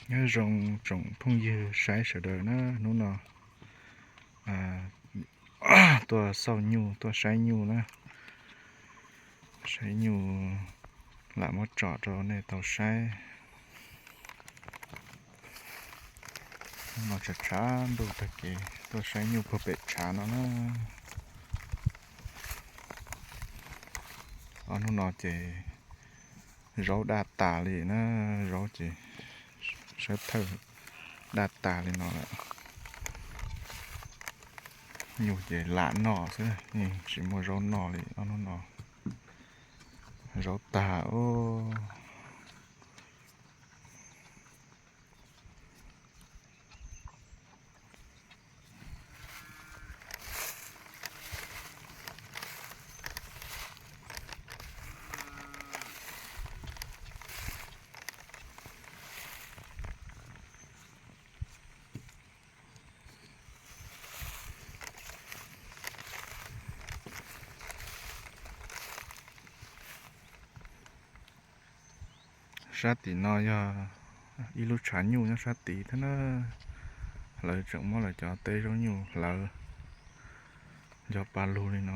Nyob zoo tsoom phooj ywg saib sawv daws na, hnub no tuaj xauj nyuj tuaj saib nyuj na, saib nyuj lam muab tsom rau nej tau saib. Hnub no tshav tshav ntuj tag kev tuaj saib nyuj puag pem tshav no na. Ob hnub no ces zaub daj tas li na, zaub ces sab thawj daj tas li no lawm. Nyuj ces lam noj xwb, yeej tsis muaj zaub noj li ob hnub no. Zaub tag os. Sab tim no yog ib lub tshav nyuj nyob sab tid thiab na. Lawv tseem muab lawv cov teb zaub nyuj hlawv nco pa lug li no.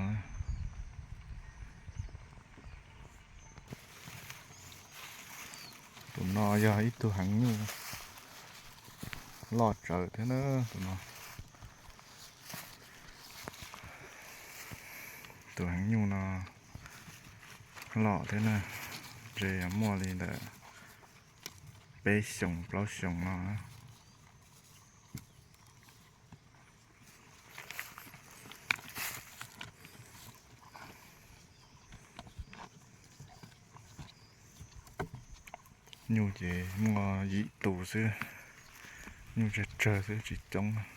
Tus no yog ib tug heev nyuj loj tsawv thiab na tus no. Tus heev nyuj no loj thiab na, ntshe yog muaj li ntawm peb xyoos plaub xyoos no. Nyuj ces muaj yim tus xwb, nyuj tsawg tsawg xwb tsis coob.